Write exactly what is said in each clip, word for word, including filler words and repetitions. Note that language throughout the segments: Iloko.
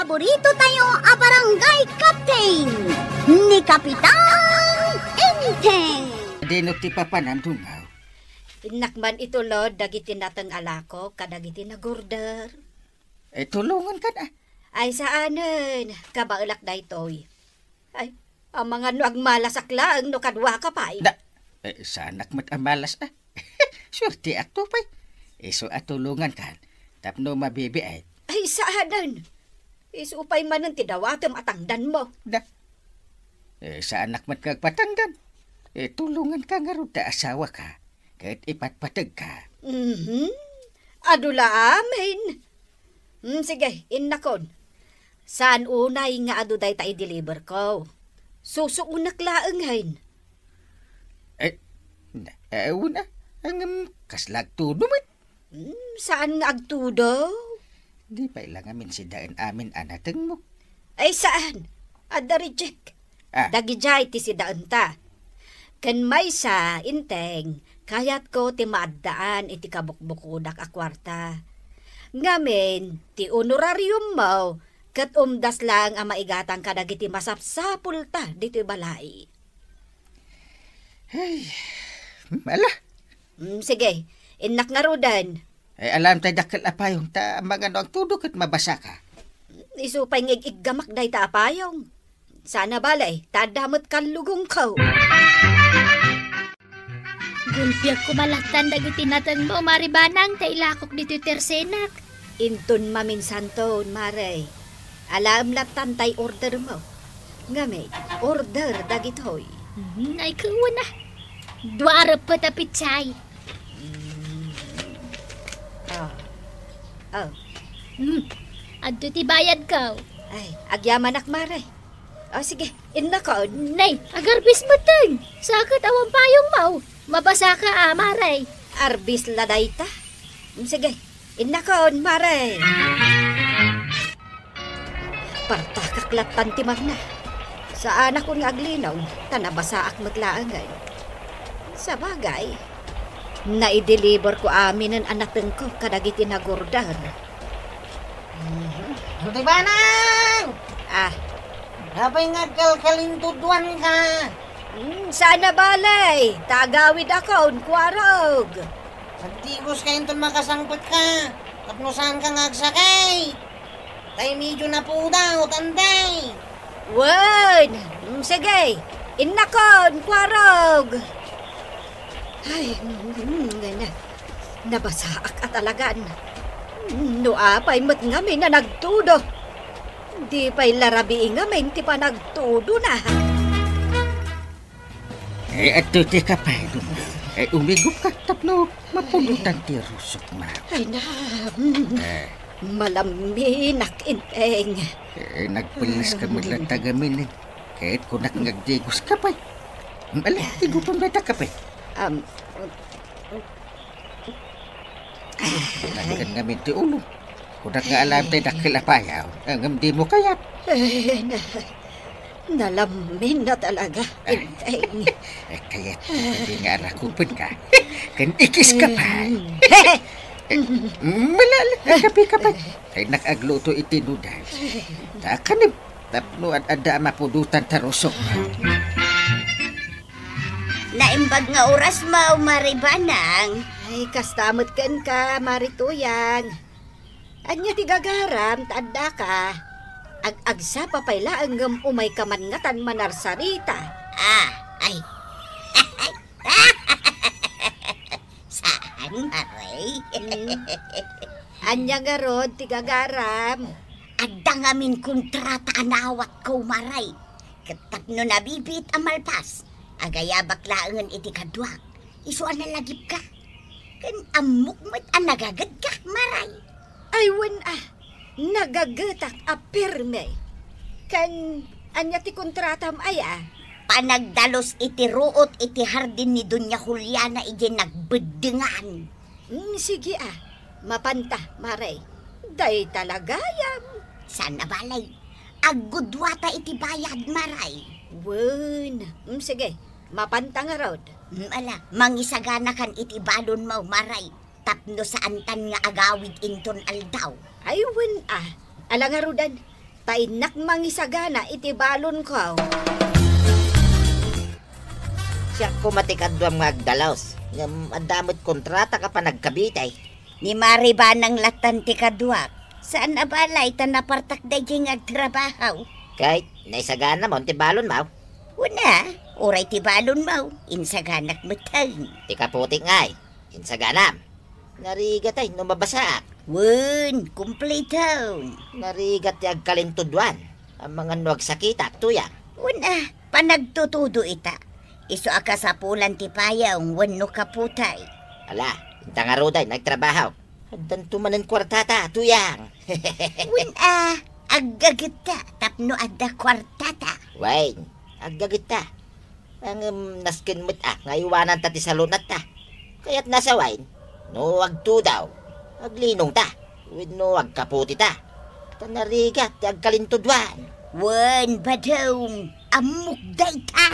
Paborito tayo a barangay captain, ni Kapitan Enteng. Dino ti papanam, Dungaw? Innak man itulod dagiti nateng a lakok kadagiti nagorder. Eh, tulongan ka na. Ay, saanen. Kabaelak daytoy. Ay, amangan no agmalasak laeng no kadua ka pay. Da, eh, saanak met a malas, ah. Suerteak to pay. Isu a tulongan kan tapno mabibiit. Ay, saanen. Isu pay manen ti dawatem a tangdanmo. Da. Eh, saanak met nga agpatangdan. Eh, tulongan ka ngarud ta asawa ka. Ket ipatpateg ka. Mhm. Adu la amin. Hmm, sige, innakon. Saan unay nga adu dayta i-deliver ko? Susuonek laeng, hen. Eh, na-, eh, una, ngem kasla agtudo met. Hmm, saan nga agtudo? Di pay la ngamin sidaen amin a natengmo. Ay, saan? Adda reject. Ah. Dagidiay ti sidaenta. Ken maysa, Enteng, kayatko ti maaddaan iti kabukbukodak a kuarta. Ngamin, ti honorariummo ket umdas laeng a maigatang kadagiti masapsapulta ditoy balay. Ay, ala. Mm, sige, innak ngaruden. Ay, alam tay dakkel a payong, ta amangan no agtudo ket mabasaka. Isu pay nga ig-iggamak dayta a payong. Saan a bale, ta adda met kallugongko. Gulpiak koma lattan dagiti natengmo, Mari Banang, ta ilakok ditoy tersenak. Inton maminsanton, Mare. Alaem lattan tay ordermo. Ngamin, order dagitoy. Hmm, ay, kuwan, ah. Dua a reppet a pitsay. Mm. Ah. Ah. Hmm. Adto ti bayadko. Ay, agyamanak, Mare. O, sige, innakon. Nay, agarbis metten. Saket awan payongmo. Mabasaka, a, Mare. Arbis la dayta. Sige, innakon, Mare. Partakak lattan ti magna. Saanakon nga aglinong, ta nabasaak met laengen. Sabagay, naideliverko aminen a natengko kadagiti nagorder. Mhm. Ruti Banang! Ah. Apay nga agkalkalintuduanka? Hmm, saan a bale, ta agawidakon, kuarog. Agtigoska inton makasangpetka, tapno saanka nga agsakit. Tay medyo napudaw, tanday. Wen, mm, sige, innakon, kuarog. Ay, mm, nga na, nabasaak a talagan. No apay met ngamin a nagtudo. Di pay la rabii ngamin ti panagtudona. Eh, adtoy ti kapay, no? Eh, umigupka tapno mapulotan ti rusokmo. Ay na, mm. Eh. Malaminak, Enteng. Eh, nagpelleska met latta ngamin, eh. Ket kunak nga agdigoska pay. Ala, igupem dayta kape. Am, Nagkan ngamin ti ulo. Kunak nga alam tay dakkel a payaw, ngem dimo kayat. Eh, na-, nalamin na talaga, Enteng. Eh, kayat, hindi nga arakupen ka. Ken ikis ka pa. Eh, malala, kape ka pa. Ay, nakagluto iti noodles. Ta kanib, tapno ad-adda a mapudotan ta rusok. Naimbag nga orasmo, Mari Banang. Ay, kasta met kenka, Mari Tuyang. Ania ti gagaram ta addaka? Ag-agsapa pay laeng ngem umayka man ngatan manarsarita. Ah, ay. Saan, Mare? Hmm. Ania ngarud ti gagaram? Adda ngamin kontrata a naawatko, Mare. Ket tapno nabibiit a malpas, agayabak laengen iti kaduak. Isu a nalagipka. Ken ammok met a nagagedka, Mare. Ay, wen a, nagagetak a perme. Ken ania ti kontratam aya? Panagdalus iti ruot iti hardin ni Doña Juliana idiay nagbeddengan. Mm, sige a. Mapanta, Mare. Dayta la gayam. Saan a bale. Aggudwata iti bayad, Mare. Wen. Mm, sige. Mapanta ngarud. Mm, ala, mangisaganakan iti balonmo, Mare. Tapno saantan nga agawid inton aldaw. Ay, wen a. Ala ngaruden. Ta innak mangisagana iti balonko. Siak koma ti kaduam nga agdalos, ngem adda met kontrataka panagkabitay. Ni Mari Banang lattan ti kaduak. Saan a balay ta napartak daydiay nga agtrabaho. Ket naisaganamon ti balonmo? Wen a, uray ti balonmo, insaganak metten. Ti kaputik ngay, insaganam. Narigat ay no mabasaak. Wen, kumpliton. Narigat ti agkalintuduan. Amangan no agsakitak, Tuyang. Wen a, panagtutudo ita. Isu a kasapulan ti payong wenno kaputay. Ala, inta ngarud ay nagtrabaho. Addanto manen kuartata, Tuyang. Wen a, aggagetta tapno adda kuartata. Wen, aggagetta. Ngem nasken met a nga iwananta ti salun-atta. Kayatna sa wen, no agtudaw, aglinongta, wenno agkaputita. Ta narigat ti agkalintuduan. Wen, badong, ammok dayta.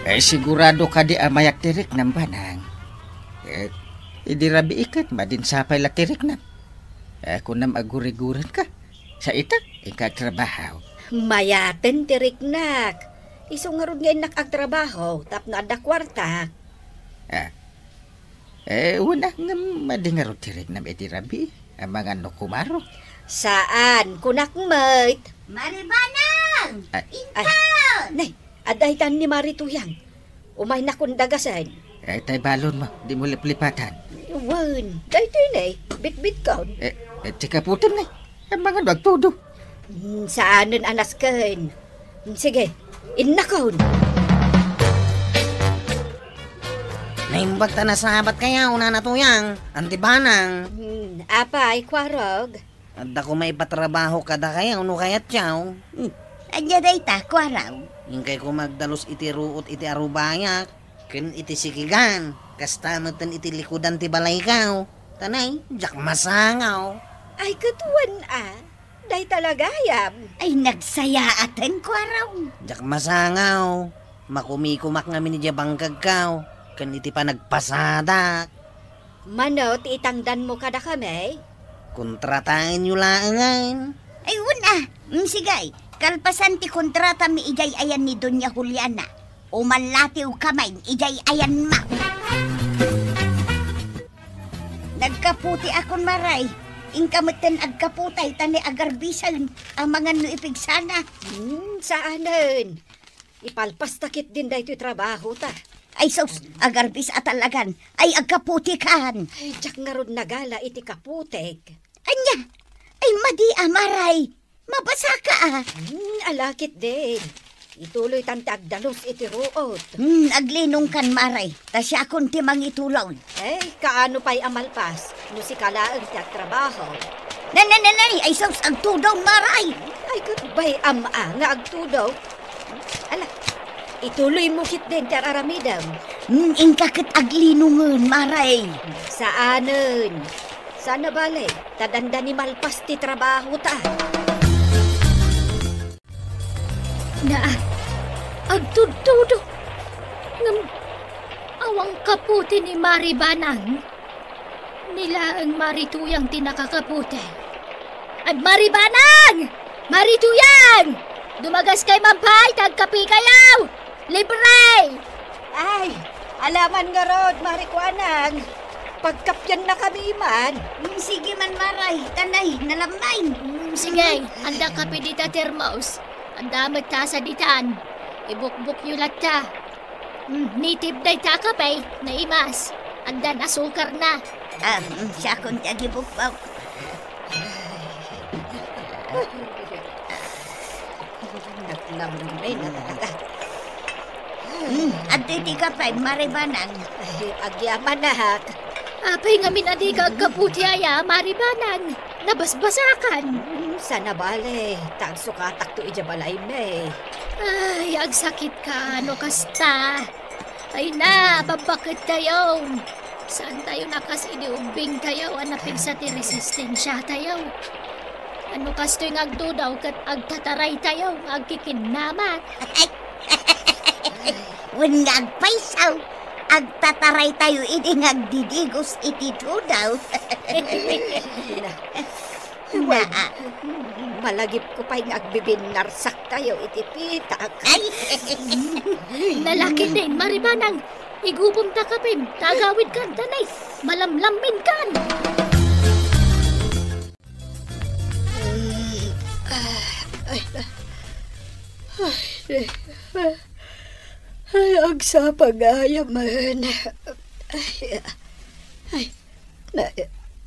Eh, sigurado kadi a mayak ti riknam, Banang? Eh, idi rabii ket madinsapay la ti riknam. Eh, kunam agurigurenka. Sa ita, inka agtrabaho. Mayaten ti riknak. Isu ngarud nga innak agtrabaho tapno adda kuartak. Ah. Eh, wen a, ngem madi ngarud ti riknam iti rabii. Amangan no kumaro. Saan, kunak met. Mari Banang! Ay, ay. Inton! Nay, adda itan ni Mari Tuyang. Umaynakon dagasen. Eh, tay balonmo, dimo liplipatan. Wen, daytoy ne, bitbitkon. Eh, eh, ti kaputem ne. Amangan no agtudo. Hmm, saanen a nasken. Hmm, sige, innakon. Naimbag ta nasabat kaya, Nana Tuyang, Auntie Banang. Hmm, apay, Kuarog? Adda koma ipatrabaho kadakayo no kayatyo. Hmm. Ania dayta, Kuarog? Inkay koma agdalus iti ruot iti arubayak ken iti sikigan. Kasta metten iti likudan ti balayko. Ta nay, diak masangaw. Ay, ket wen a. Dayta la gayam. Ay, nagsayaaten, Kuarog. Diak masangaw. Makumikumak ngamin idiay bangkegko ken iti panagpasadak. Mano ti itangdanmo kadakami? Kontrataenyo laengen. Ay, wen a. Mm, sige. Kalpasan ti kontratami idiay ayan ni Doña Juliana, umallatiwkamin idiay ayanmo. Nagkaputi akon, Maray. Inka metten agkaputay ta ne agarbisen amangan no ipigsana. Hmm, saanen. Ipalpasta ketdin daytoy trabahota. Ay sus, agarbis a talagan. Ay, agkaputikan. Ay, diak ngarud nagala iti kaputek. Ania? Ay, madi a, Maray. Mabasaka a. Hmm, ala ketdin. Ituloytan ti agdalus iti ruot. Hmm, aglinongkan, Maray. Ta siakon ti mangituloy. Ay, kaano pay a malpas no sika laeng ti agtrabaho? Nanananay, ay sus, agtudaw, Maray! Ay, ket bay-am a nga agtudaw. Ala, ituloymo ketdin ti ar-aramidem. Hmm, inka ket aglinongen, Maray. Saanen. Saan a bale, ta dandani malpas ti trabahota. Na, agtudtudo. Ngem awan kaputi ni Mari Banang. Ni laeng Mari Tuyang ti nakakaputi. Ay, Mari Banang! Mari Tuyang! Dumagaskay man pay, ta agkapikayo! Libre! Ay, alaman ngarud, Mari Kuanang. Pagkapiannakami man. Mm, sige man, Maray. Tanay, nalammay. Mm, sige, adda kape dita termos. Adda met tasa ditan. Ibukbukyo latta. Mm, native dayta a kape, naimas. Addan asukarna. Ah, mm, siakon ti agibukbok. Naglammay na talaga. Hmm, adtoy ti kape, Mari Banang. Ay, agyamanak. Apay ngamin a dika agkaputi aya, Mari Banang? Nabasbasakan. Hmm, saan a bale, ta agsukatakto idiay balaymi. Ay, agsakit ka, no kasta. Ay na, babbaket tayo. Saan tayo nakas idi ubbing tayo, a napigsa ti resistensya tayo? Ano kastoy nga agtudaw ket agtataray tayo nga agkikinnamat? Wen nga agpayso, agtataray tayo idi nga agdidigos iti tudaw. Wen, malagipko pay nga agbibinnarsak tayo iti pitak. Ay! Nalakiden, Maribanang. Igubom ta kapin, tagawid kan, danay. Malamlammin kan. Ay, ay, ay, ay, agsapa gayam. Ay, ay, na,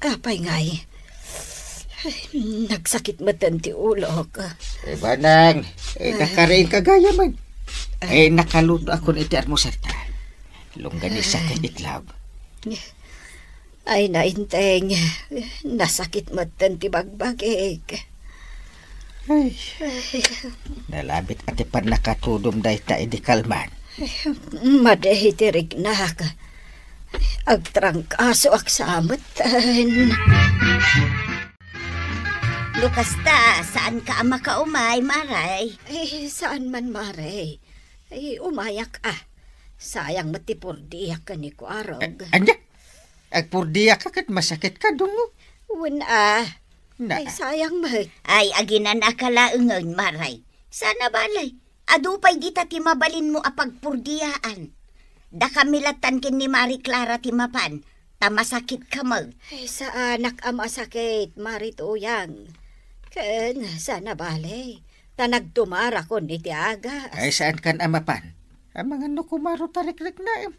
apay ngay? Ay, nagsakit met ti ulok. Eh, Banang, eh, ay, nakariing ka gayam. Ay, nakaluto akon iti almusarta. Longganisa ken itlog. Ay, nainteng, nasakit metten ti bagbagik. Ay, nalabit a ti pannakatudom dayta idi kalman. Madi ti riknak. Agtrangkasoak sa metten. No kasta, saan ka a makaumay, Maray? Eh, saan man, Maray. Eh, umayak, ah. Sayang met ti purdiak ken ni Kuarog. A-, ania? Agpurdiak ka ket masakit ka, dungo? Wen, ah. Na. Ay, sayang met. Ay, aginanaka laengen, Maray. Sana balay. Adu pay dita ti mabalinmo a pagpurdiaan. Dakami lattan ken ni Mari Clara ti mapan, ta masakit ka met. Ay, saanak a masakit, Mari Tuyang. Ken, sana balay. Ta nagtumarakon iti agas. Ay, saan kan a mapan? Amangan no kumaro ta rikriknaem.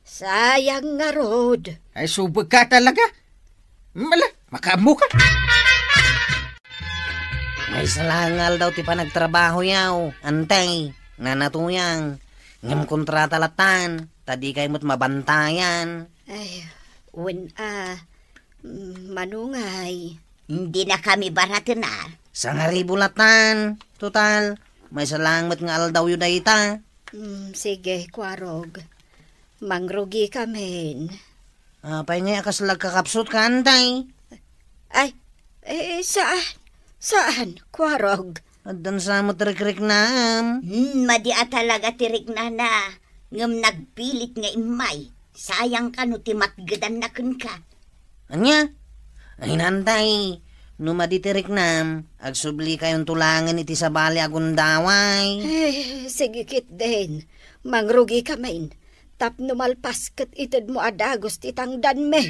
Sayang ngarud. Ay, subek ka talaga. Mala, makaammo ka. Maysa la nga aldaw ti panagtrabahoyaw, Antay, Nana Tuyang. Ngem kontrata lattan, ta dikay met mabantayan. Ay, wen a, mm, manungay. Dinakami baraten a. Sangaribu lattan, total, maysa laeng met nga aldawyo dayta. Mm, sige, Kuarog. Mangrugikamin. Apay ngay a kasla agkakapsutka, Antay? Ay, eh, saan? Saan, Kuarog? Addan sa met rikriknaem. Hmm, madi a talaga ti riknana. Ngem nagpilit nga immay. Sayang kano ti matgedanna kenka. Ania? Ay, Antay, no madi ti riknam, agsublikayon to laengen iti sabali a gundaway. Eh, sige ketdin. Mangrugikamin. Tapno malpas ket itedmo a dagus ti tangdanmi.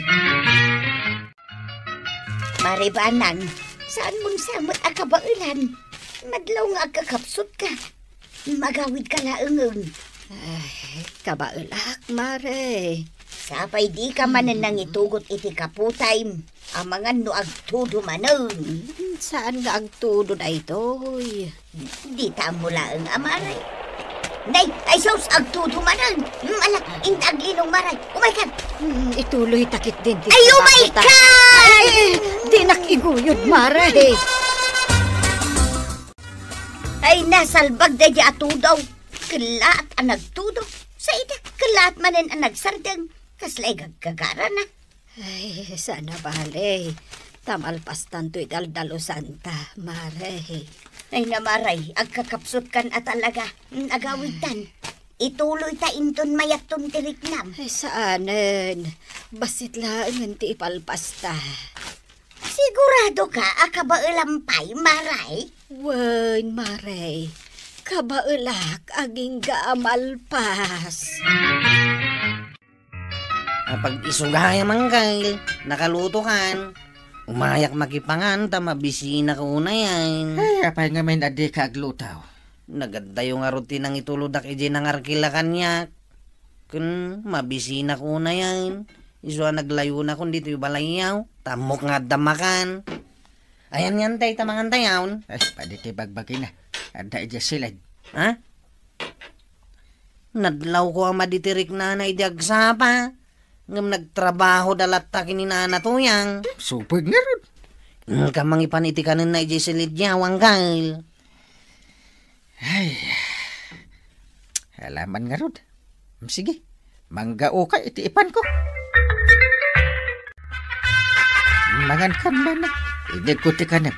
Maribanang, saanmon sa met a kabaelan? Madlaw nga agkakapsutka. Magawid ka laengen. Ay, kabaelak, Mare. Sapay dika manen nangitugot iti kaputayem, amangan no agtudo manen. Hmm, saan nga agtudo daytoy? Dita ammo laeng a, Mare. Nay, ay sus, agtudo manen. Hmm, ala, inta aglinong, Mare. Umay ka. Hmm, ituloy ta ketdin ti trabaho ta. Ay, umay ka! Ay, dinak iguyod, Mare. Ay, nasalbag daydi a tudo. Kellaat a nagtudo. Sa ida, kellaat manen a nagsardeng. Kasla igaggagarana. Ay, sana bale. Ta malpastanto iti aldalusanta, Mare. Ay, na, Mare, agkakapsutkan a talaga. Mm, agawidtan. Ituloy ta inton mayatton ti riknam. Ay, saanen. Bassit laengen ti ipalpasta. Sigurado ka a kabaelam pay, Maray? Wen, Maray. Kabaelak agingga a malpas. Apag-isu gayam, Angkel, nakalutokan. Umayak makipangan ta mabisinak unayen. Ay, apay ngamin a dika agluto? Nagaddayo ngarud ti nangitulodak idiay nangarkil a kaniak. Ken mabisinak unayen. Isu a naglayonakon ditoy balayyaw, ta ammok nga adda makan. Ayan yan, tay, ta mangantayon. Ay, padi ti bagbagina. Adda idiay siled. Ha? Nadlawko a madi ti riknana idi agsapa. Ngem nagtrabahoda latta ken ni Nana Tuyang. Supeg ngarud. Inka mangipan iti kanenna idiay siled, Angkel. Ay. Alaman ngarud. Sige. Manggaoka iti ipanko. Mangan kan, Nana. Inigko ti kanem.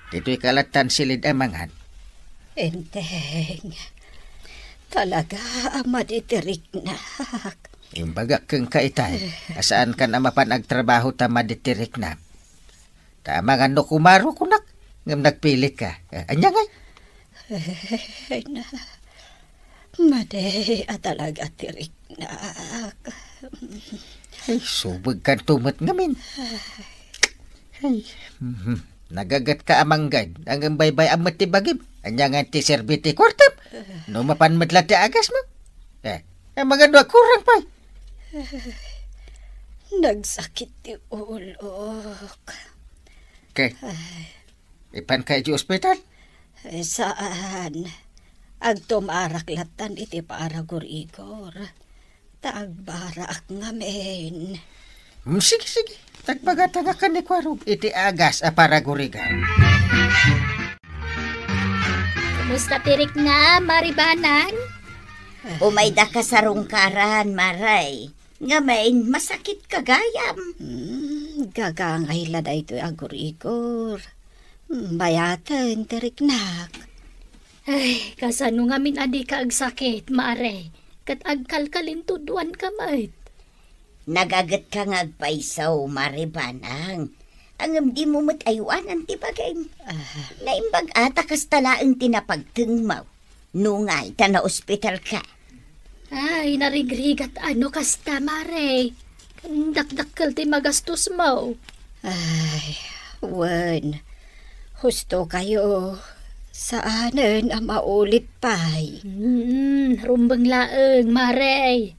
Ditoy ka lattan siled a mangan. Enteng. Talaga a madi ti riknak. Imbagak kenka itay, a saan kan a mapan agtrabaho ta madi ti riknam. Ta amangan no kumaro kunak, ngem nagpilit ka. Eh, ania ngay? Ay na, madi a talaga ti riknak. Ay, subegkanto met ngamin. Ay, mhm. Nagaget ka a manggad, ngem baybay-am met ti bagim. Ania ngay ti serbi ti kuartam? No mapan met la ti agasmo? Eh, amangan no agkurang pay. Nagsakit ti ulok. Ke, ay, ipanka iti ospital? Eh, saan. Agtumarak lattan iti paragurigor. Ta agbaraak ngamin. Hmm, sige, sige. Tagbagatangak ken ni Kuarog iti agas a paragurigor. Kumusta ti riknam, Mari Banang? Umayda ka sarungkaran, Mari. Ngamin, masakit ka gayam. Hmm, gagangay la daytoy a gurigor. Hmm, bayaten ti riknak. Ay, kasano ngamin a dika agsakit, Mari? Ket agkalkalintuduanka met. Nagagetka nga agpayso, Mari Banang. Ngem dimo met aywanan ti bagim. Ah. Naimbag a ta kasta laeng ti napagtengmo. Nungay ta naospitalka. Ay, narigrigat a no kasta, Mari. Dakdakkel ti magastosmo. Ay, wen. Husto kayo. Saanen a maulit pay. Hmm, rumbeng laeng, Mari.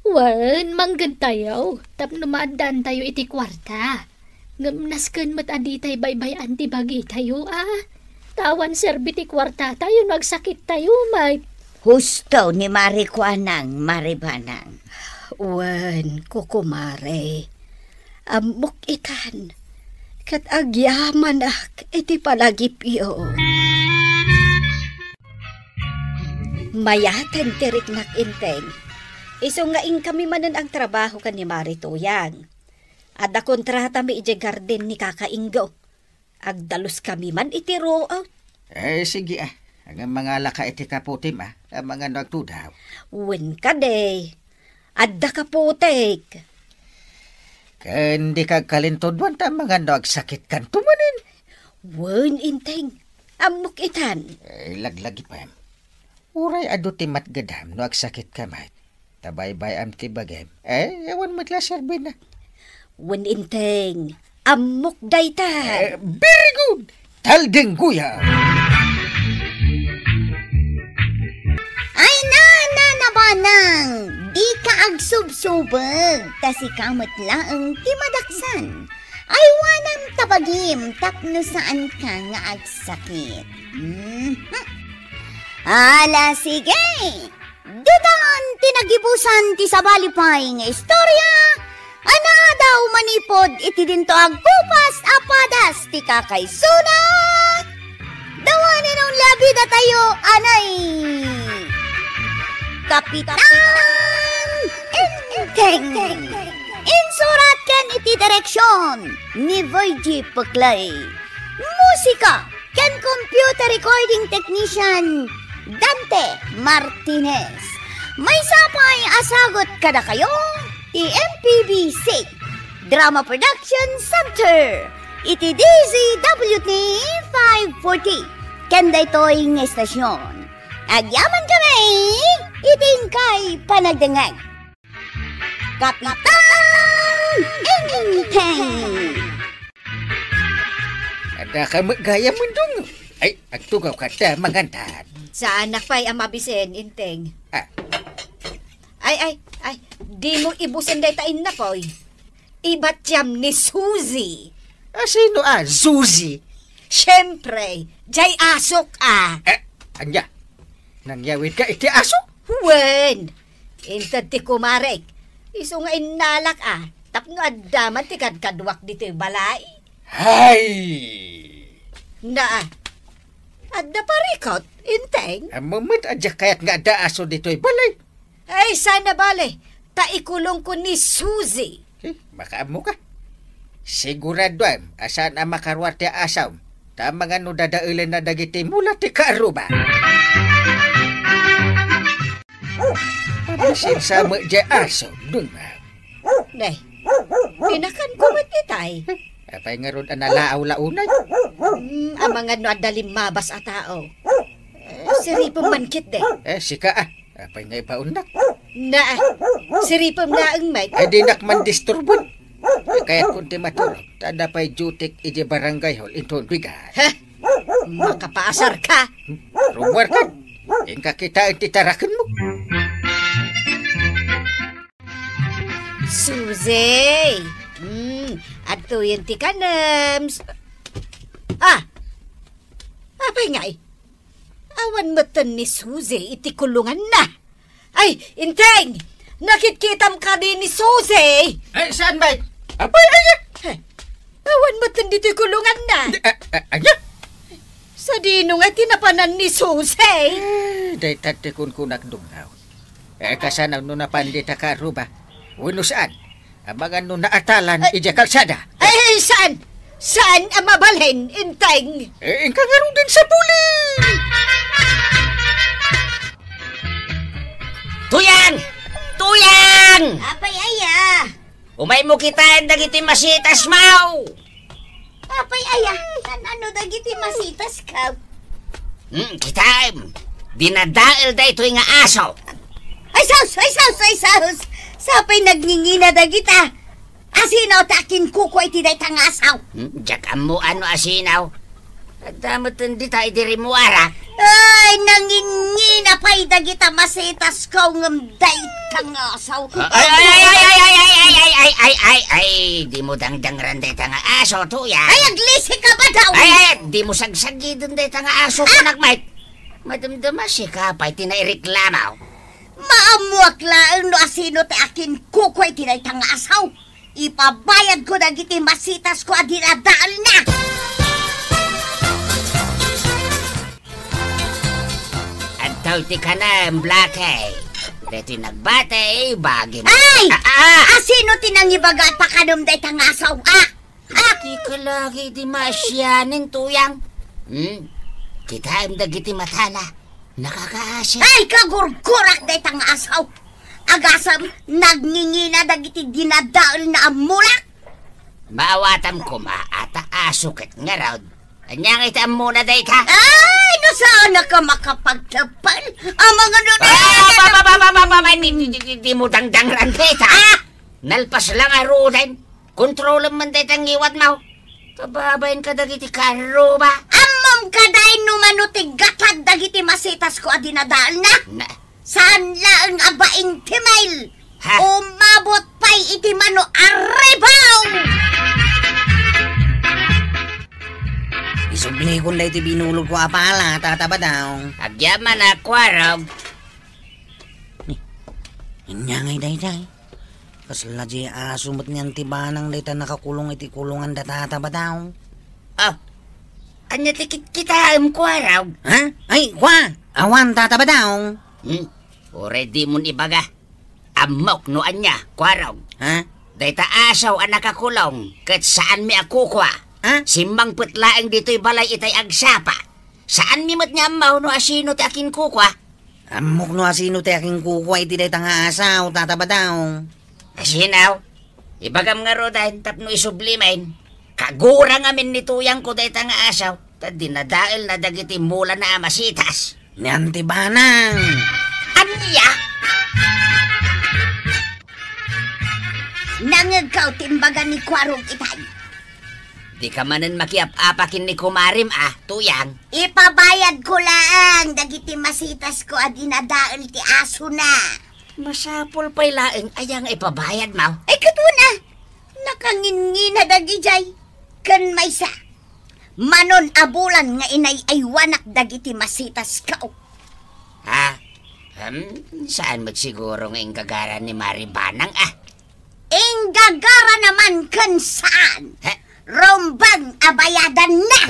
Wen, mangged tayo. Tapno maaddaantayo iti kuarta. Ngem nasken met a ditay baybay-an ti bagitayo, a. Ta awan serbi ti kuartatayo no agsakittayo met. Husto ni Mari Kuanang, Mari Banang. Wen, kukumare. Ammok itan. Ket agyamanak iti palagipyo. Mayaten ti riknak, Inteng. Isu nga inkami manen agtrabaho ken ni Mari Tuyang. Adda kontratami idiay garden ni Kaka Ingo. Agdaluskami man iti ruot. Eh, sige, ah. Amangan no agsakitka, Inteng, ah. Amangan no agtudaw. Wen kadi. Adda kaputik. Ken dika agkalintuduan ta amangan no agsakitkanto manen. Wen, Inteng. Ammok itan. Eh, laglagipem. Uray adu ti matgedam no agsakitka met. Ta baybay-am ti bagim. Eh, awan met la serbina. Wen, Inteng. Ammok dayta. Eh, very good. Taldengguya. Ay, na, na, na, Banang. Dika agsubsubeg. Ta sika met laeng ti madaksan. Aywanam ta bagim tapno saanka nga agsakit. Mhm. Ala, sige. Ditan ti nagibusan ti sabali pay nga istorya a naadaw manipud iti dinto agkupas a padas ti kakaisuna. Dawanen a unlabidatayo anay Kapitan Enteng. Insurat ken iti direksion ni Virgie Peclay. Musika ken computer recording technician Dante Martinez. Maysa pay a sagut kadakayo ti M P B C Drama Production Center iti D Z W T five forty. Ken daytoy nga estasion, agyaman kami iti inkay panagdengngeg. Kapitan Enteng! Adda ka met gayam, Mundong. Ay, agtugaw ka ta, mangantan. Saanak pay a mabisen, Inteng. Ah. Ay, ay, ay, dimo ibusen dayta innapoy. Ibatiam ni Suzy. Ah, sino a Suzy? Siempre, jay asok a. Eh, ania? Nangyawid ka iti aso? Wen, inted ti kumarek. Isu nga innalak a, tapno adda man ti kadkaduak ditoy balay. Hay! Na, adda parikot, Inteng? Ammo met a diak kayat nga adda aso ditoy balay. Ay, saan a bale, ta ikulongko ni Suzy. Eh, makaammo ka. Siguradoam a saan a makaruar ti asom, ta amangan no dadaelenna dagiti mula ti kaarruba. Pabisin sa met diay asom, Donna. Ne, pinakanko met itay. Eh, Apay ngarud a nalaaw la unay? Hmm, amangan no adda limmabas a tao. Eh, siripem man ketdi. Eh, sika, ah. Apay nga ibaonnak? Na, siripem laeng met. Ay, dinak man disturben. Kayat kon ti maturog. Ta adda pay duty-k idiay barangay hall inton bigat. Ha? Makapaasarka? Hmm, rummuarka. Inka kitaen ti tarakenmo. Susi! Hmm, adtoyen ti kanem. Ah! Apay ngay? Awan metten ni Susi iti kulunganna. Ay, Enteng! Nakitkitam kadi ni Susi? Ay, saan, bay? Apay, aya? Eh, awan metten ditoy kulunganna. Di, a, a, aya? Sadino nga ti napanan ni Susi? Eh, dayta ti kunkunak, Dunggaw. Eh, kasano no napan dita karuba? Wenno saan? Amangan no naatalan idiay kalsada. Ay, saan? Saan a mabalin, Enteng? Eh, inka ngaruden sa puli! Tuyang! Tuyang! Apay aya? Umaymo kitaen dagiti masitasmo! Apay aya? Saan-ano dagiti masitasko? Hmm, kitaem. Dinadael daytoy nga aso. Ay sus! Ay sus! Ay sus! Sapay nagngingina dagita. Asino ti akinkukua iti dayta nga asaw? Hmm, diak ammo no asino. Adda metten dita idi rimmuarak. Ay, nangingina pay dagita masitasko ngem dayta nga asaw. Ay, ay, ay, ay, ay, ay, ay, ay, ay, ay, ay, ay, ay, ay, dimo dangdangran dayta nga aso, Tuyang. Ay, aglisika ba daw? Ay, ay, dimo sagsagiden dayta nga aso, kunak met. Madamdama, sika pay ti naireklamo. Maammuak laeng no asino ti akinkukua iti dayta nga asaw. Ipabayadko dagiti masitasko a dinadaelna. Adtoy ti kanem, Blackie. Daytoy nagbati, bagim. Ay! Ah, ah! Asino ti nangibaga a pakanem dayta nga asaw, ah? Ah! Dika lagi idi maasianen, Tuyang. Hmm? Kitaem dagiti matana. Nakakaasi. Ay, kagurgurak dayta nga asaw. Agasem, nagngingina dagiti dinadaelna a mulak. Maawatam koma, a ta aso ket ngarud. Ania nga iti ammona dayta? Ay, no saanka makapagteppel. Amangan no, ah, ba, ba, ba, ba, ba, ba, ba, di, di, di, di, di mo dangdangran dayta. Ah! Nalpas la ngaruden. Kontrolem man dayta ngiwatmo. Kababain kadagiti karuba. Ammom kadi no mano ti gatad dagiti masitasko a dinadaelna? Na. Saan laeng a baing ti mil. Ha? Umabot pay iti mano a ribaw! Isublikon daytoy binulogko a pala, Tata Badaw. Agyaman a kuarog. Ni, ania ngay daydiay? Kasla diay aso met ni Auntie Banang dayta nakakulong iti kulongan da Tata Badaw. Ah, ania ti kitkitaem, kuarog? Ha? Ay, kua! Awan, Tata Badaw. Hmm? Uray dimon ibaga. Ammok no ania, kuarog. Ha? Dayta aso a nakakulong, ket saanmi a kukua. Ha? Simmangpet laeng ditoy balay itay agsapa. Saanmi met nga ammo no asino ti akinkukua. Ammok no asino ti akinkukua iti dayta nga asaw, Tata Badaw. Asino? Ibagam ngaruden tapno isublimin. Kagura ngamin ni Tuyangko dayta nga asaw, ta dinadaelna dagiti mulana a masitas. Ni Auntie Banang. Ania? Nangngegko ti imbaga ni Kuarog itay. Dika manen makiap-apa ken ni kumarim, a, Tuyang. Ipabayadko laeng dagiti masitasko a dinadael ti asona. Masapul pay laeng aya nga ipabayadmo? Ay, ket wen a, nakangingina dagidiay. Ken maysa, manon a bulan nga inay-aywanak dagiti masitasko. Ha? Hmm, saan met siguro nga inggagara ni Mari Banang, a? Inggagara naman ken saan. He? Rumbeng a bayadanna.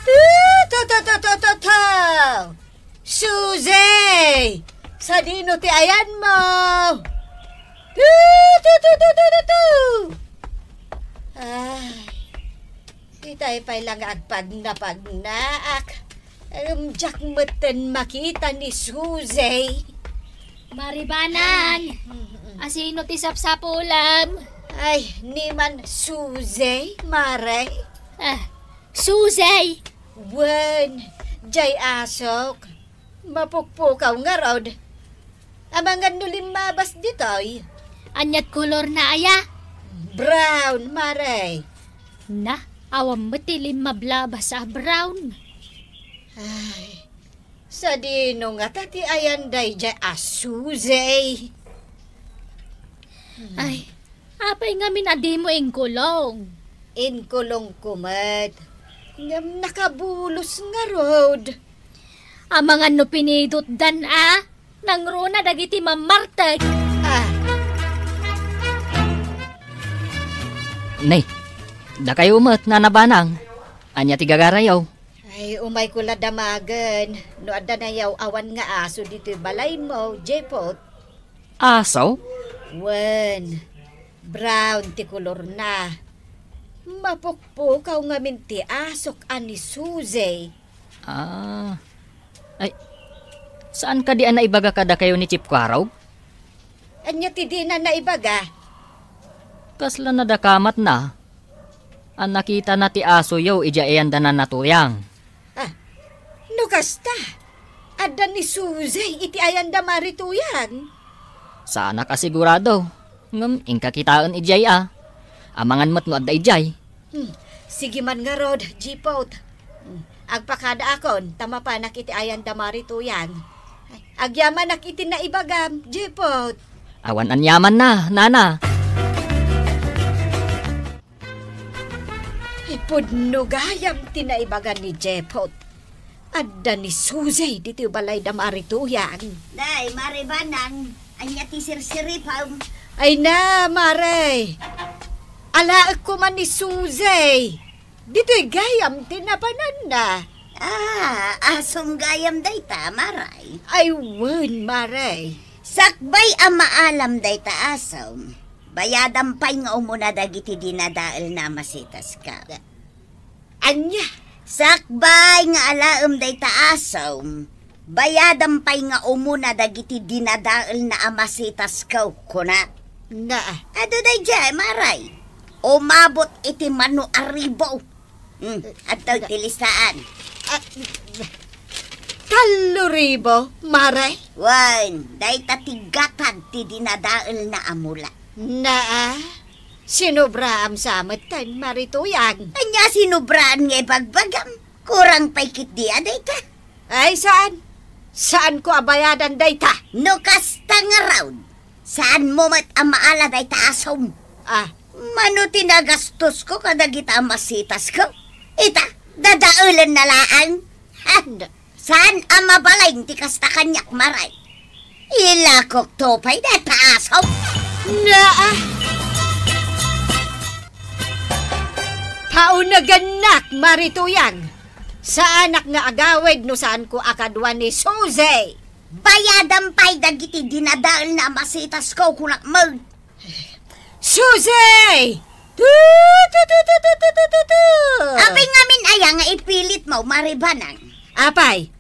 Tu, tu, tu, tu, tu, tu, tu. Suzy! Sadino ti ayanmo? Tu, tu, tu, tu, tu, tu, tu. Ay. Itay pay la nga agpagnapagnaak. Em, diak metten makita ni Suzy. Mari Banang! Mm-mm. Asino ti sapsapulam? Ay, ni man Suzy, Mare. Ah, Suzy! Wen, jay asok. Mapukpukaw ngarud. Amangan no limmabas ditoy. Aniat kolor na aya? Brown, Mare. Na, awan met ti limmablabas a brown. Ay, sadino ngata ti ayan daydiay a Suzy? Ay, apay ngamin a dimo inkulong? Inkulongko met. Ngem nakabulos ngarud. Amangan no pinidotdan a, nangruna dagiti mammartek. Ah. Nay, dakayo met, Nana Banang. Ania ti gagarayo? Ay, umayko la damagen no adda nayaw-awan nga aso ditoy balaymo, Jepot. Aso? Wen, brown ti kolorna. Mapukpukaw ngamin ti asok a ni Suzy. Ah. Ay, saan kadi a naibaga kadakayo ni Chief Kwarog? Ania ti dina naibaga? Kasla nadakamatna a nakitana ti asoyo idiay ayanda Nana Tuyang. Ah, no kasta, adda ni Suzy iti ayanda Mari Tuyang? Saanak a sigurado, ngem inka kitaen idiay a. Amangan met no adda idiay. Hmm, sige man ngarud, Jipot. Hmm, agpakadaakon, ta mapanak iti ayanda Mari Tuyang. Ay, agyamanak iti naibagam, Jipot. Awan aniamanna, Nana. Ay, pudno gayam ti naibaga ni Jepot. Adda ni Suzy ditoy balayda Mari Tuyang. Nay, Mari Banang, ania ti sirsiripem? Ay na, Mare. Alaekko man ni Suzy. Ditoy gayam ti napananna. Ah, asom gayam dayta, Maray. Ay, wen, Mare. Sakbay a maalam dayta asom. Bayadam pay nga umuna dagiti dinadaelna a masitasko. Ania? Sakbay nga alaem dayta asom, bayadam pay nga umuna dagiti dinadaelna a masitasko, kuna. Na. Adu daydiay, Maray. Umabot iti mano a ribo. Hmm, adtoy ti listaan. Ah, tallo ribo, Maray? Wen, dayta ti gatad ti dinadaelna a mula. Naa, sinubraam sa metten, Mari Tuyang. Ania sinubraan nga ibagbagam? Kurang pay ketdi a dayta. Ay, saan? Saanko a bayadan dayta? No kasta ngarud, saanmo met a maala dayta asom. Ah. Mano ti nagastosko kadagita a masitasko? Ita, dadaelenna laeng. Ha? Da- Saan a mabalin ti kasta kaniak, Maray? Ilakokto pay dayta asom. Naa! Paunagannak, Mari Tuyang. Saanak nga agawid no saanko a kadua ni Suzy. Bayadam pay dagiti dinadaelna a masitasko, kunak met. Suzy! Tu, tu, tu. Apay ngamin aya nga ipilitmo, Mari Banang? Apay,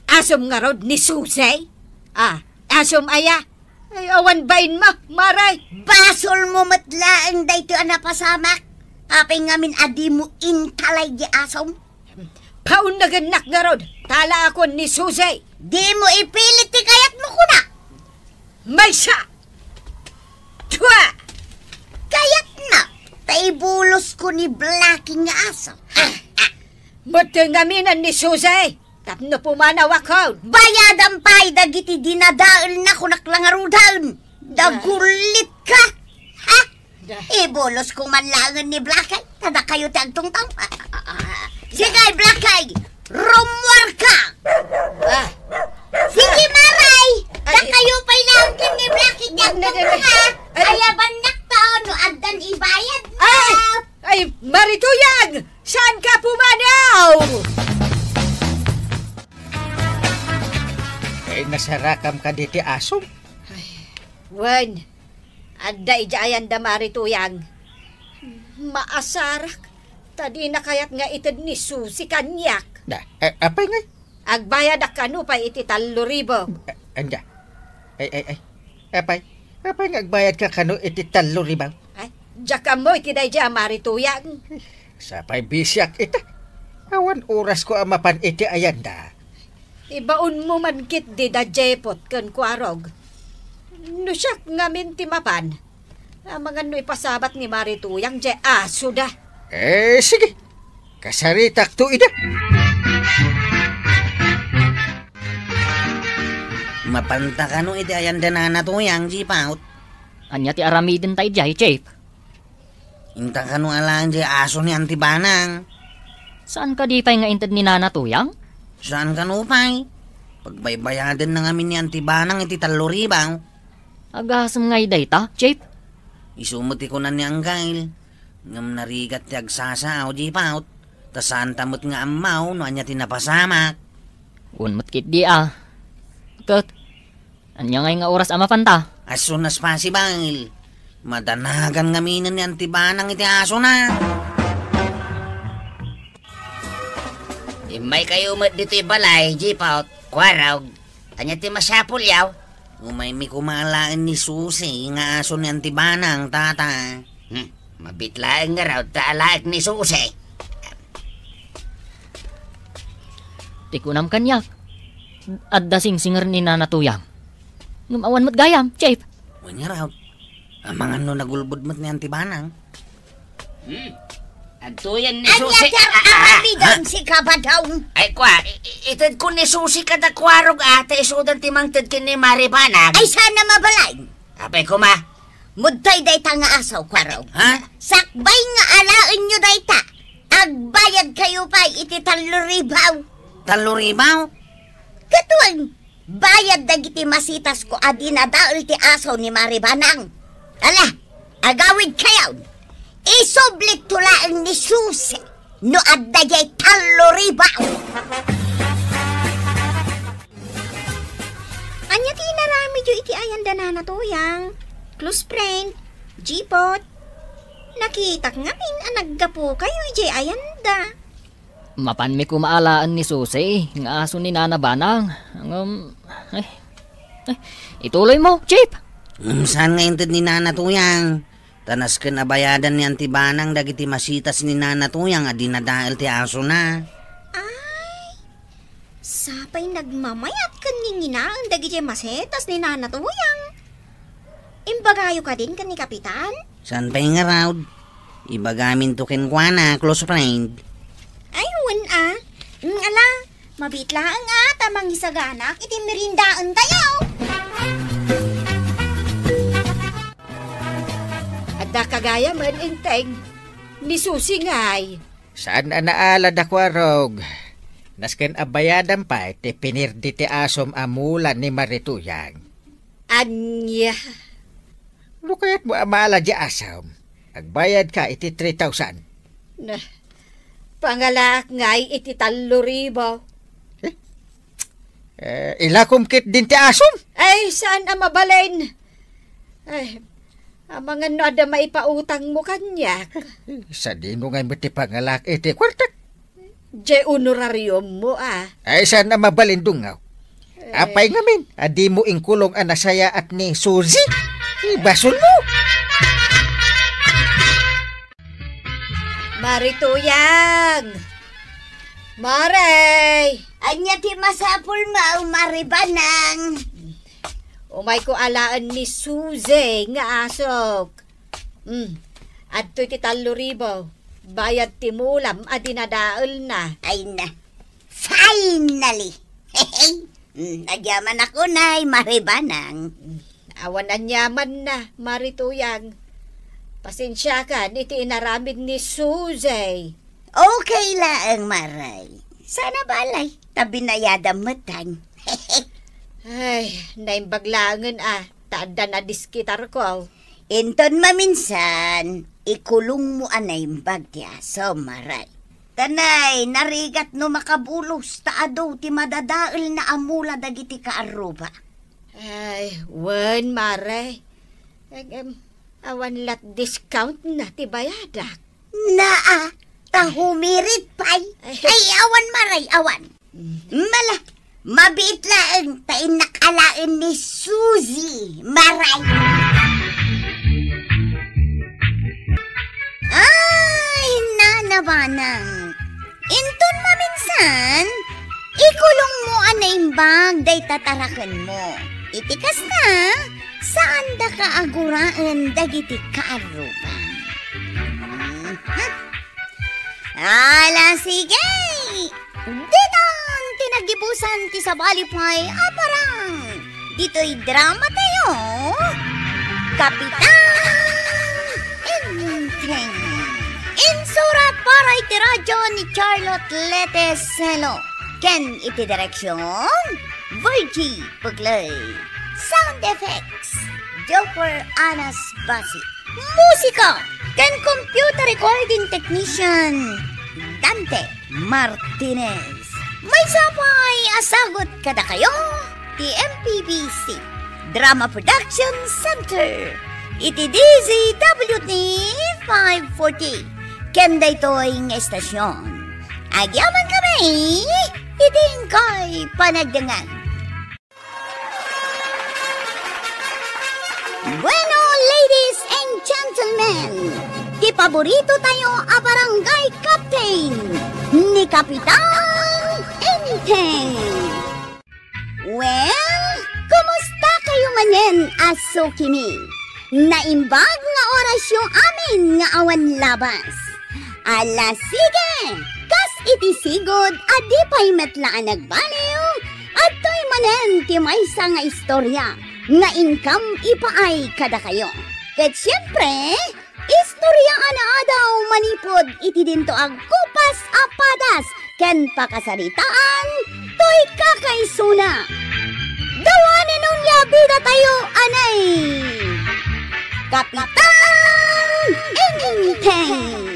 asom ngarud ni Suzy? Ah, asom aya? Ay, awan bainmo, Maray. Basolmo met laeng daytoy a napasamak. Apay ngamin a dimo intalay di asom? Paunagannak ngarud, talaakon ni Suzy. Dimo ipilit ti kayatmo, kuna. Maysa! Dua! Kayatna, ta ibulosko ni Blackie nga aso. Metteng amin ni Suzy, tapno pumanawakon. Bayadam pay dagiti dinadaelna, kunak la ngaruden. Dagulitka. Ha? Da. Ibulosko man laengen ni Blackie, ta dakayo ti agtungtong. Ah, ah, ah, ah. Sige, Blackie, rumuarka. Ah. Sige, Maray, ay, dakayo pay laeng ken ni Blackie ti agtungtong, ha? Ay. Ayabannak ta no addan ibayad na. Ay! Ay, Mari Tuyang! Saanka pumanaw? Ay, nasarakam kadi ti asom? Ay, wen, adda idiay ayanda Mari Tuyang. Maasarak, ta dina kayat nga ited ni Suzy kaniak. Da, a-, apay ngay? Agbayadak kano pay iti tallo ribu. A-, anda? Ay, ay, ay. Apay? Apay nga agbayadka kano iti tallo ribaw? Ay, diak ammo iti daydiay a Mari Tuyang. Sapay bisiak ita. Awan orasko a mapan iti ayanda. Ibaonmo man ketdi da Jepot ken Kuarog. No siak ngamin ti mapan, amangan no ipasabat ni Mari Tuyang diay asoda. Eh, sige. Kasaritakto ida. Mapanta kano iti ayanda Nana Tuyang, Jipot? Ania ti aramidenta idiay, Chief? Inta kano alaen diay aso ni Auntie Banang? Saan kadi pay nga inted ni Nana Tuyang? Saan kano pay? Pagbaybayadenna ngamin ni Auntie Banang iti tallo ribaw. Agasem ngay dayta, Chief? Isu met ti kuna ni Anggail. Ngem narigat ti agsasao, Jipot. Ta saanta met nga ammaw no ania ti napasamak. Wen met ketdi a. Ket, ania ngay nga oras a mapanta? As soon as possible. Madanagan ngaminen ni Auntie Banang iti asona. Immaykayo met ditoy balay, Jipot, Kuarog. Ania ti masapulyo? Umaymi koma alaen ni Susi nga aso ni Auntie Banang, tata. Hmm, mabiit laeng ngarud ta alaek ni Susi. Ti kunam kaniak, adda singsinger ni Nana Tuyang. Ngem awan met gayam, Chief. Wen ngarud. Amangan no nagulbod met ni Auntie Banang. Hmm. Adtoyen ni Susi. Ania ti ar-, ah, ah, aramidem, ah, sika, Badong? Ay, kua, i-, i-, itedko ni Susi kada Kuarog a, ta isudan ti mangted ken ni Mari Banang. Ay, saan a mabalin? Apay koma? Mudtoy dayta nga aso, Kuarog. Ha? Sakbay nga alaenyo dayta, agbayadkayo pay iti tallo ribaw. Tallo ribaw? Ket wen, bayad dagiti masitasko a dinadael ti aso ni Mari Banang. Ala, agawidkayon. Isublikto laeng ni Susi no adda diay tallo ribaw. Ania ti inaramidyo iti ayanda Nana Tuyang? Close friend, Jipot. Nakitak ngamin a naggapukayo idiay ayanda. Mapanmi koma alaen ni Susi nga aso ni Nana Banang. Ngem, ay, ay, ituloymo, Chief. Ngem saan nga inted ni Nana Tuyang? Ta nasken a bayadan ni Auntie Banang dagiti masitas ni Nana Tuyang a dinadael ti asona. Ay, sapay nagmamayat ken nginginaen dagiti masitas ni Nana Tuyang. Imbagayo kadin ken ni Kapitan? Saan pay ngarud? Ibagaminto kenkuana, close friend. Ay, wen a. Mm, ala, mabiit laeng a, ta mangisaganak iti meriendaentayo. Adda ka gayamen, Enteng. Ni Susi ngay. Saan a naalad a Kuarog. Nasken a bayadan pay ti pinirdi ti asom a mula ni Mari Tuyang. Ania? No kayatmo a maala diay asom, agbayadka iti three thousand. Na, pangalaak ngay iti tallo ribu. Eh? Eh, ilakom ketdin ti asom? Ay, saan a mabalin? Ay, amangan no adda maipautangmo kaniak. Sadino ngay met ti pangalaak iti kuartak? Diay honorariummo, a. Ay, saan a mabalin, Dungaw? Eh. Apay ngamin a dimo inkulong a nasayaat ni Suzy? Ibasolmo! Mari Tuyang! Mari! Ania ti masapulmo, Mari Banang? Umayko alaen ni Suzy nga asok. Hmm. Adtoy ti tallo ribu. Bayad ti mulam a dinadaelna. Ay na. Finally! Hmm, agyamanak unay, Mari Banang. Hmm. Awan aniamanna, Mari Tuyang. Pasensiakan iti inaramid ni Suzy. Okay laeng, Mari. Saan a balay, ta binayadam metten. Ay, naimbag laengen a, ta adda nadiskitarko. Inton maminsan, ikulongmo a naimbag ti asom, Mari. Ta nay, narigat no makabulos, ta adu ti madadaelna a mula dagiti kaarruba. Ay, wen, Mari. Ag-, em, awan lat discount na ti bayadak. Naa, ta humirit pay. Ay. Ay, awan, Mari, awan. Mm. Mala, Mabiit laeng ta innak alaen ni Suzy, maray. Ay, nanabanang. Inton maminsan, ikulongmo a naimbag dayta tarakenmo. Iti kasta, saandaka a guraen dagiti kaarrugan. Mhm. Ala, sige! Ditan ti nagibusan ti sabali pay a parang. Ditoy drama tayo, Kapitan Enteng. Insurat para iti radyo ni Charlotte Lete Selo. Ken iti direksyon, Virgie Puglay. Sound effects, Joker Anas Basi. Musika ken computer recording technician, Dante Martinez. Maysa pay a sagut kadakayo ti M P B C Drama Production Center iti D Z W T five forty. Ken daytoy nga estasyon, agyaman kami iti inkay panagdengngeg. Bueno, ladies and gentlemen, ti paborito tayo a barangay captain, ni Kapitan Enteng. Well, kumusta kayo manen a sukimi? Naimbag nga orasyo amin nga awan labas. Ala, sige! Kas iti sigud a di pay met la a nagbaliw, adtoy manen ti maysa nga istorya nga inkam ipaay kadakayo. Ket siempre, istorya a naadaw manipud iti dinto a kupas a padas ken pakasaritaan toy kakaisuna. Gawanen unya bida tayo anay Kapitan Enteng.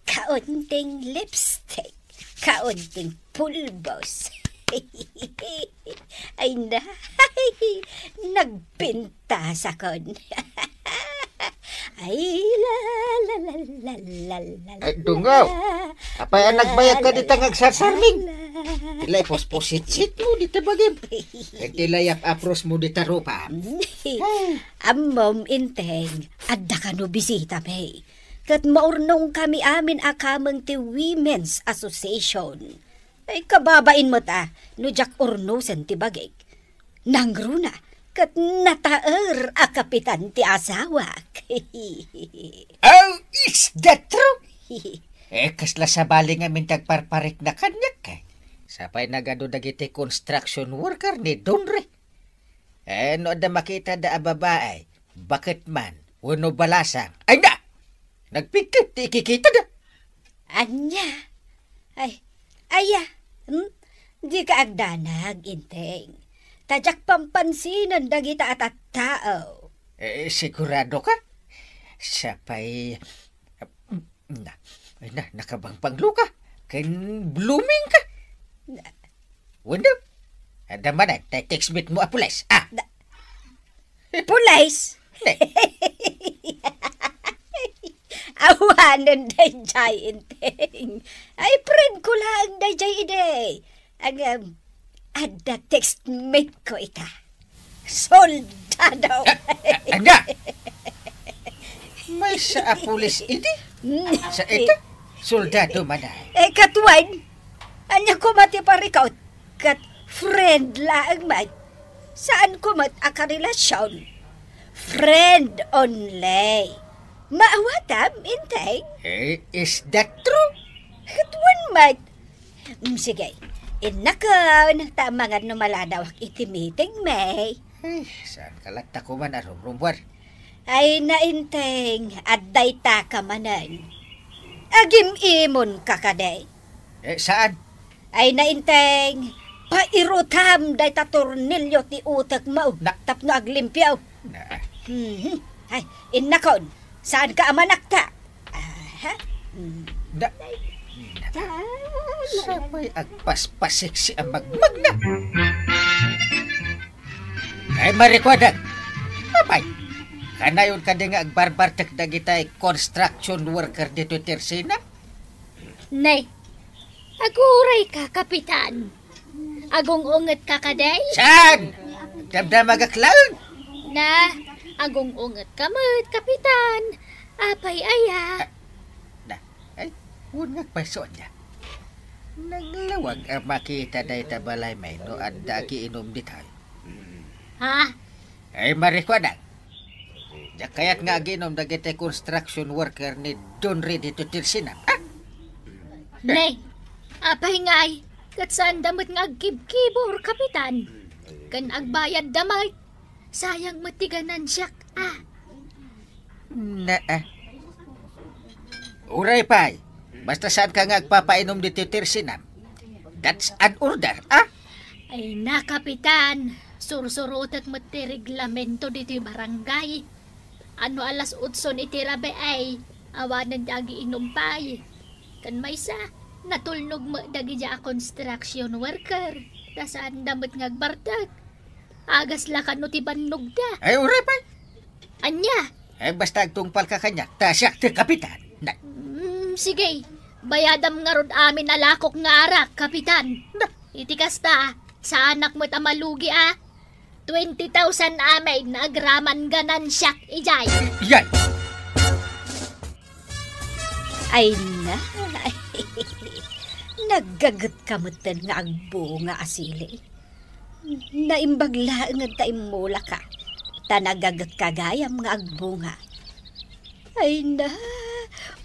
Kaunting lipstick, kaunting pulbos. Ay, nay, nagpintasakon. Ay, la, la, la, la, la, la, Ay, dungaw. Apay a nagbayag ka dita nga agsasarming? Tila ipospositsit mo dita bagim. Ket tila iyap-apros mo dita rupa. Ammom, Enteng, adda kano bisitami. Ket maurnong kami amin a kameng ti Women's Association. Ay, kababain met a, no diak urnosen ti bagik. Nangruna, ket nataer a kapitan ti asawak. Oh, is that true? Eh, kasla sabali ngamin ti agparparikna kaniak, eh. Sapay nagadu dagiti construction worker ni Donre. Eh, no adda makitada a babae, baket man, wenno balasang. Ay na! Nagpigket ti ikikitada. Ania? Ay, aya, hmm? Dika agdanag, Enteng. Ta diak pampansinen dagita a tattao. Eh, sigurado ka? Sapay, na, ay na, nakabangbanglo ka. Ken blooming ka. Na- Wenno? Adda manen, tay text mate mo a pulis. Ah! Na- Pulis? Ne. Awanen dayjay, Enteng. Ay, friend ko laeng dayjay idi. Ngem, adda text mate ko ita. Soldado. Ah, ah, anda? Maysa a pulis idi? Mm. Sa ita? Soldado man ay. Eh, katwan, ania koma ti parikut? Ket friend laeng met. Saanko met a karelasyon. Friend only. Maawatam, Enteng? Eh, is that true? Ket wen met. Mm, sige. Innakon, ta amangan no maladawak iti meeting, May. Ay, saan ka latta kuman a rumrumbuar? Ay, na, Enteng, adda ita ka manen. Agim-imon ka kadi? Eh, saan? Ay, na, Enteng, pairutam dayta tornilyo ti utek mo Na- tapno aglimpio. Na- Mhm. Ay, innakon, saan ka a manakta? Aha. Mm. Na- Ay, na- Sapay agpaspaseksi a magmagna. Ay, marikuadak. Apay, kanayon kadi nga agbarbartek dagitay construction worker ditoy Tercena? Nay, aguray ka, Kapitan. Agung-unget ka kadi? Saan? Damdamagak laeng. Na, agung-unget ka met, Kapitan. Apay aya? Ah, na, ay, wen nga agpayso ania. Naglawag a makita dayta balay may no adda agiinum ditoy. Ha? Ay, marikuanak. Diak kayat nga agiinum dagiti construction worker ni Don Rey ditoy ti Tirsinam, ha? Nay, apay ngay, ket saanda met nga agkibkibor, Kapitan. Ken agbayadda met. Sayang met ti ganansiak, a. Na, a. Uray pay, basta saanka nga agpapainum ditoy Tirsinam. That's an order, a? Ay na, Kapitan, sursurotek met ti reglamento ditoy barangay. Ano alas otson iti rabii, awanen ti agiinum pay. Ken maysa, natulnog met dagiti a construction worker, ta saanda met nga agbartek. Agas la kano ti bannogda. Ay, uray pay. Ania? Ay, basta agtungpalka kaniak, ta siak ti kapitan. Na- Mm, sige. Bayadam ngarud amin a lakok nga arak, kapitan. Na- Iti kasta, saanak met a malugi a. Twenty thousand amin agraman ganansiak idiay. Yay! Ay na, naggaget ka metten nga agbunga a sili. Naimbag laeng ta immulaka, ta naggaget ka gayam nga agbunga. Ay na,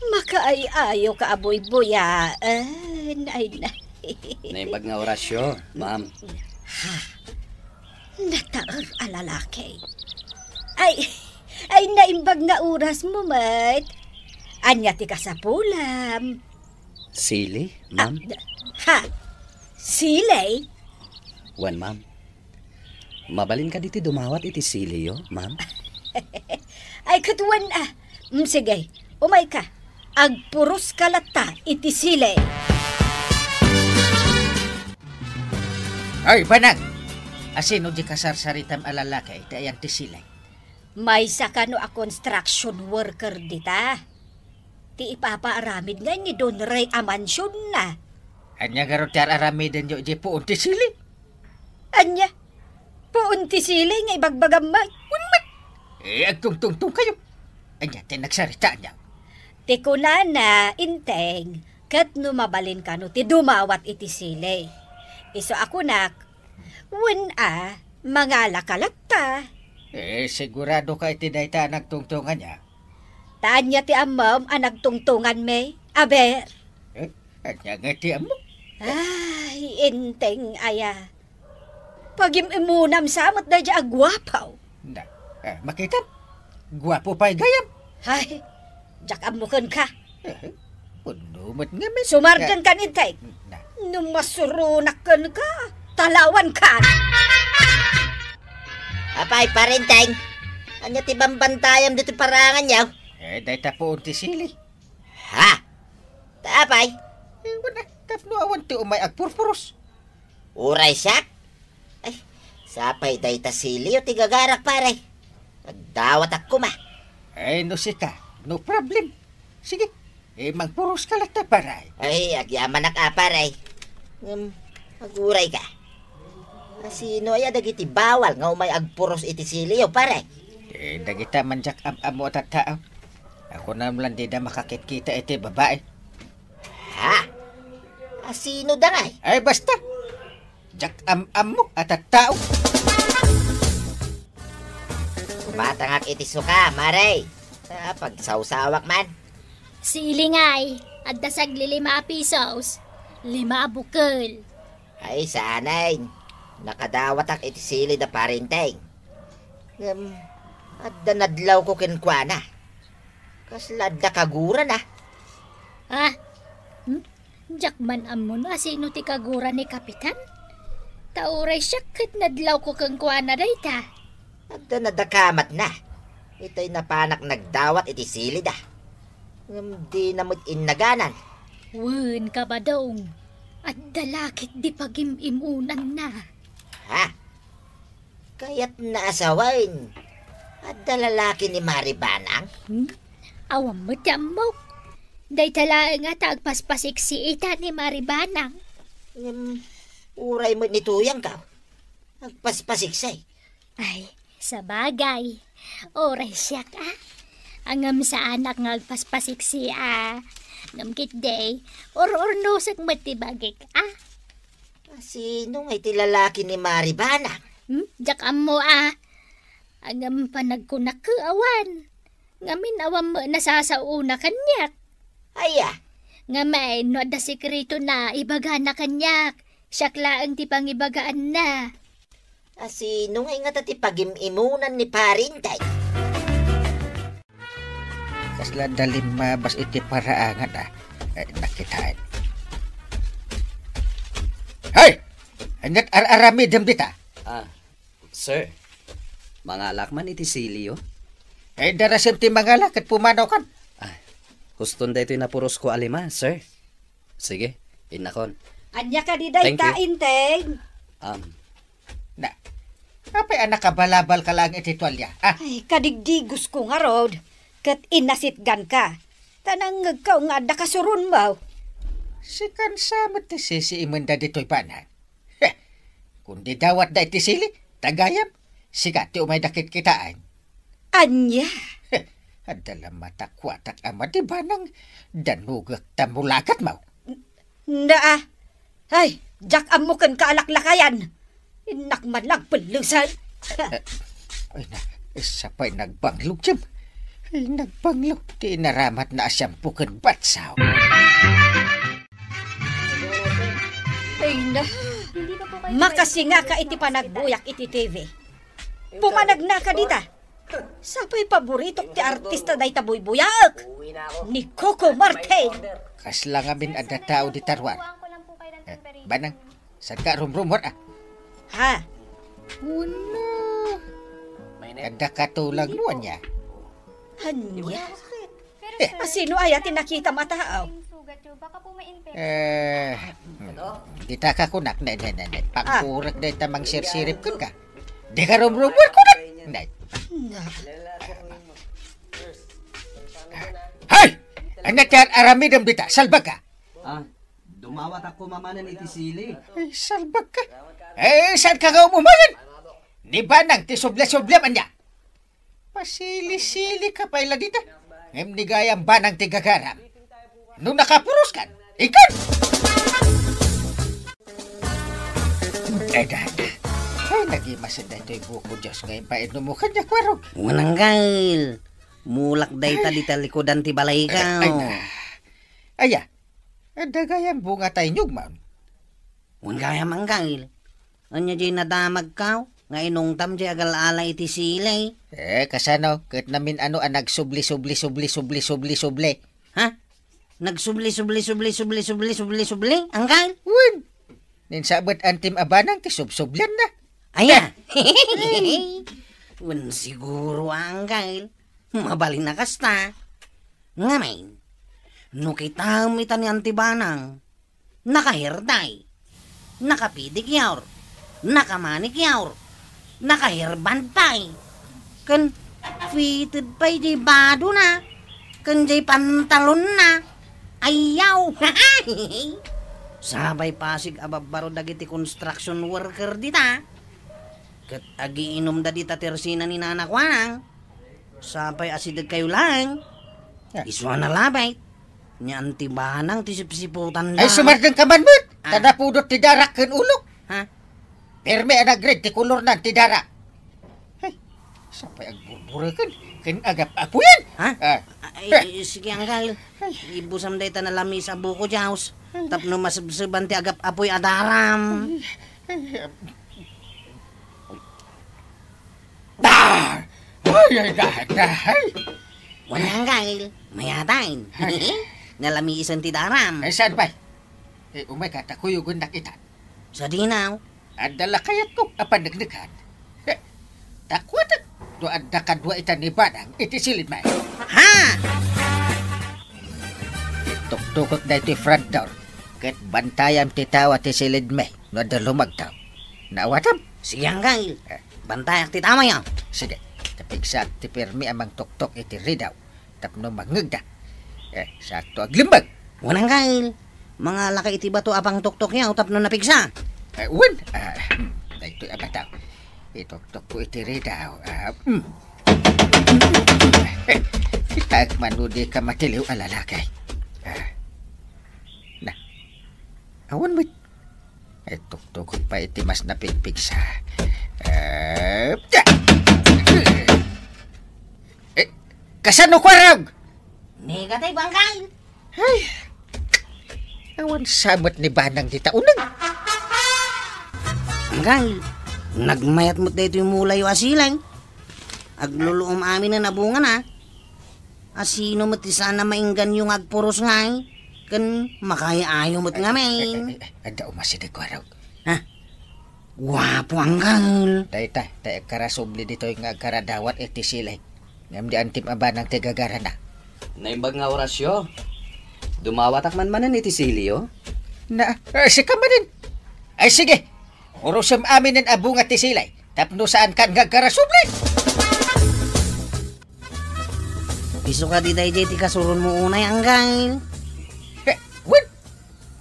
makaay-ayo ka a buybuyaen. Ay na. Naimbag nga orasyo, ma'am. Ha? Nataer a lalaki. Ay, ay, naimbag nga oras mo met. Ania ti kasapulam? Sili, ma'am? Ah, ha? Sili? Wen, ma'am. Mabalin kadi ti dumawat iti siliyo, ma'am? Ay, ket wen a. Mm, sige, umayka. Agpuroska latta iti sili. Ay, banag! Asino di kasarsaritam a lalaki iti ayan ti sili? Maysa kano a construction worker dita. Ti ipapaaramid ngay ni Don Ray a mansionna. Ania ngarud ti ar-aramidenyo idiay puon ti sili? Ania? Puon ti sili nga ibagbagam met? Wen met. Eh, agtungtungtong kayo. Ania ti nagsarita ania? Ti kunana, Enteng, ket no mabalin kano ti dumawat iti sili. Isu a kunak, wen a, mangalaka latta. Eh, sigurado ka iti dayta a nagtungtong ania? Ta ania ti ammom a nagtungtonganmi? Aber. Eh, ania nga ti ammo? Ay, Enteng aya. Pagim-imunam sa met daydiay a guapo. Na, eh, makitam? Guapo pay gayam. Ay, diak ammo kenka. Eh, Kuno met ngamin. Sumargan kan, Enteng. Na. No masuronak kenka, talawan kan. Apay, Pare Enteng, ania ti bambantayam ditoy paranganyo? Eh, dayta puon ti sili. Ha? Ta apay? Eh, wen a, tapno awan ti umay agpurpuros. Uray siak? Ay, sapay dayta siliyo ti gagarak, pare. Agdawatak koma. Ay, no sika, no problem. Sige, eh, mangpuros ka latta, pare. Ay, agyamanak a, pare. Ngem, aguray ka. Asino aya dagiti bawal nga umay agpuros iti siliyo, pare? Eh, dagita man diak am-ammo a tattao. Akunam lan dida makakitkita iti babai. Ha? Asino da ngay? Ay, basta. Diak am-ammo a tattao. Kumatangak iti suka, mare. Ah, pagsawsawak man. Sili ngay, adda saglilima a pisos. Lima a bukel. Ay, saanen. Nakadawatak iti sili da Pare Enteng. Ngem, adda nadlawko kenkuana. Kasla adda kagurana. Ah? Hmm? Diak man ammo no asino ti kagura ni Kapitan. Ta uray siak ket nadlawko kenkuana dayta. Adda nadakamatna. Itay napanak nagdawat iti silida. Ngem dina met innaganan. Wen, Kabadong. Adda la ketdi pagim-imunanna. Ha? Kayatna a sawen, adda lalaki ni Mari Banang? Hmm? Awan met ti ammok. Dayta laeng a ta agpaspasiksi ita ni Mari Banang. Ngem, uray met ni Tuyang ka. Agpaspasiksi. Ay, sabagay. Uray siak, a. Ngem saanak nga agpaspasiksi, a. Ngem ketdi, ur-urnosek met ti bagik, a. A, sino ngay ti lalaki ni Mari Banang? Hmm? Diak ammo, a. Ngem panagkunak awan. Ngamin awan met nasasaona kaniak. Aya? Ngamin, no adda sekretona, ibagana kaniak. Siak laeng ti pangibagaanna. A, sino ngay ngata ti pagim-imunan ni Pari Enteng? Kasla adda limmabas iti paraangan, a. Ay, nakitaan. Hey! Ania't ar-aramidem dita? A, sir, mangalak man iti siliyo? Ay, darasem ti mangala ket pumanawkan. A, huston daytoy napurosko a lima, sir. Sige, innakon. Ania kadi dayta, Enteng? Um, Na, apay a nakabalabal ka laeng iti tualya, a? Ay, kadigdigosko ngarud, ket inasitganka. Ta nangngegko nga adda kasuronmo. Sikan sa met ti sisiimenda ditoy banag. Heh, kundi dawatda iti sili, ta gayam, sika ti umayda kitkitaen. Ania? Heh, adda la matakuatak a madi banang danugek ta mulagatmo. N-, na, a. Ay, diak ammo ken kaalaklakayan. Innak man lang pellusen. Eh, ay na, isa pa'y nagbanglo, Jim. Ay, nagbanglo. Ti inaramatna a siyampo ken batsaw. Ay na, makasingaka iti panagbuyak iti T V. Pumanagnaka dita. Sapay paboritok ti artista dayta buybuyaek, ni Coco Martin. Kasla ngamin adda tao dita ruar. Eh, banang, saan ka rumrumor, a? Ha? Wala. Adda katulagmo, ania? Ania? Eh. A, sino aya ti nakitam a tao? Eh, hmm, dita ka kunak, ne, ne, ne, ne. A. Pangkurek dayta mangsirsirip kenka. Dika rumrumor kunak. Ne. Na. Hay! Ania ti ar-aramidem dita? Salbagka. A, dumawat ako mamanen iti sili. Ay, salbagka. Eh, saan ka nga umumayan? Ni banang ti suble-sublem, ania? Pasili-sili ka pay la dita. Ngem ni gayam banang ti gagaram. No nakapuroskan, ikan! Ay, dada. Ay, nagimasid daytoy buko Dios nga impainummo kaniak, warog. Wen, Anggail. Mulak dayta dita likudan ti balaykaw. Ay, na. Aya, adda gayam bunga ta inyugmam. Wen gayam, Anggail. Ania jay nadamagkaw nga inungtam jay agal-ala iti sili? Eh, kasano? Ket namin-ano a nagsubli, subli, subli, subli, subli, subli. Ha? Nagsubli, subli, subli, subli, subli, subli, subli, Anggail? Wen. Ninsabet antim a banang ti subsublianna. Aya? Wen siguro, Anggail. Mabalin a kasta. Ngamin, no kitaem ita ni Anti Banang, naka-hair dye, naka-pedicure, naka-manicure, naka-hair band pay, ken fitted pay jay badona, ken jay pantalonna. Ayaw! Sapay pasig a babbaro dagiti construction worker dita. Ket agiinumda dita tersina ni Nana Kuanang. Sapay asidegkayo laeng. Ah. Isu a nalabit. Ni Anti Banang ti sipsiputan. Ay, da. Sumardeng ka man met. Ah. Ta napudot ti darak ken ulok. Ha? Permi a nag-red ti kolornan ti darak. Ay, sapay agburbureken ken agap-apuyen. Ha? Ah. Ay, eh, sige, Anggail. Ay. Ibusam dayta nalamis a buko Dios. Ay. Tapno masebseban ti agap-apuy a daram. Ay, ay, Ah! Ay, ay, da, da, ay. Wala, Anggail. Mayatan. Ay. Nalamisen ti daram. Ay, saan pay? Eh, umay ka, ta kuyogennak itan. Sadinaw. Adda la kayatko a paneknekan. Eh, ta kuatek, no adda kadua itan ni Banang iti silidmi. Ha? Tuktukek daytoy front door, ket bantayam ti tao ti silidmi no adda lumagtaw. Naawatam? Sige, Anggail. Eh. Bantayak ti tamayo. Sige, ta pigsaak ti permi a mangtuktok iti ridaw tapno mangngegda. Eh, sakto aglimbag. Wen, Angkel. Mangalaka iti bato a pangtuktokyaw tapno napigsa. Eh, wen. Ah, hmm, daytoy a bato. Ituktok ko iti ridaw. Ah, hmm. Kita man no di ka matiliw a lalaki. Ah. Na. Awan met. Eh, tuktugon pa iti mas napigpigsa. Eh, da-, eh, kasano, Kuarog? Negative, Angkel. Ay, awan sa met ni Banang dita uneg. Angkel, nagmayat met daytoy mulayo a siling. Agluluom aminen a bungana. Asino met ti saan a maingganyo nga agpuros ngay? Ken makaayo met ngamin. Ay, ay, ay, ay, adda umas idi, Kuarog. Ha? Guapo, Angkel. Dayta, ta agkarasubli ditoy nga agkaradawat iti siling. Ngem di antim a banang ti gagarana. Naimbag nga orasyo. Dumawatak man manen iti silyo. Na, eh, sika manen. Ay, sige. Urosem aminen a bunga ti siling. Tapno saankan nga agkarasubli. Isu kadi daydiay ti kasuronmo unay, Angkel? Eh, wen.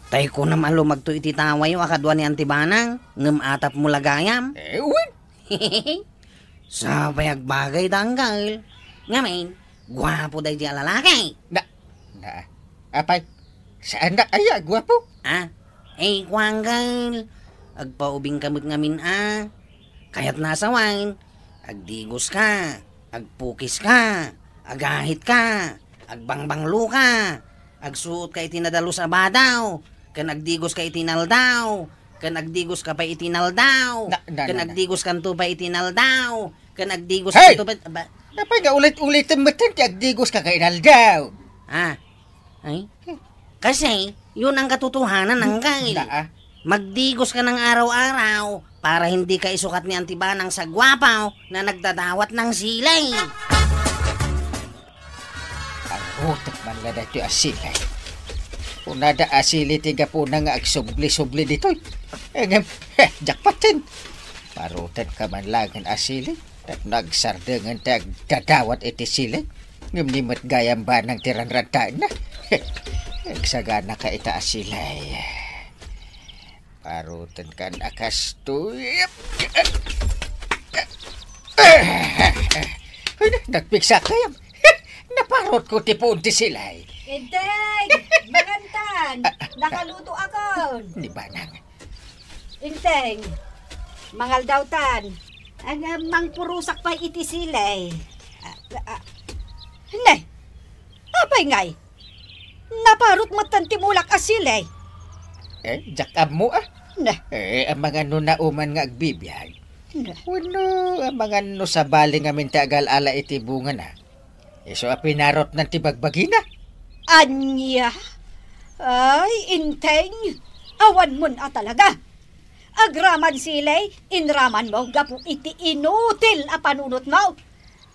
Tay kunam a lumagto iti tawayo a kadua ni Anti Banang, ngem atapmo la gayam. Eh, wen. Sapay agbagay da, Angkel. Ngamin, guapo daydiay a lalaki. Na, na, apay, saannak aya a guapo? Ah, eh, kua, Angkel. Agpaubingka met ngamin, ah. Kayatna a sawen, agdigoska, agpukiska, agahitka, agbangbangloka, agsuotka iti nadalus a badaw, ken agdigoska iti naldaw, ken agdigoska pay iti naldaw, Na, na, ken na, na. agdigoskanto pay iti naldaw, ken Hey! agdigoskanto pay, ba- Apay nga ulit-ulitem metten ti agdigoska ken inaldaw? Ah, Ay? Kasi, yun ang katotohanan, Angkel. Daa. Magdigos ka ng araw-araw para hindi ka isukat ni Auntie Banang sa gwapo na nagdadawat ng sili. Ang utak man nga daytoy a sili. Kunada a sili ti gapuna nga agsubli-subli ditoy. Eh, ngem, heh, jackpot din. Parutan ka man langen a sili. Tapno agsardengen ti agdadawat iti sili, ngem ni met gayam banang ti ranrantaenna. Agsagana ka ita a sili. Parutenkan a kastoy. Ay, nagpigsa kayam. Naparot ko ti puon ti sili. Enteng, mangantan. Nakaluto akon. Ni banang. Inteng, mangaldawtan. Ag, ah, mangpurusak pay iti sili. Ah, ah, ne, apay ngay? Naparot metten ti mulak a sili. Eh, diak ammo, ah. Ne. Eh, amangan no nauman nga agbibiag. Ne. Wenno, amangan no sabali ngamin ti agal-ala iti bungana. Isu a pinarotnan ti bagbagina. Ania? Ay, Inteng, awan mon a talaga. Agraman sili, inraman mo gapu iti inutil a panunot mo,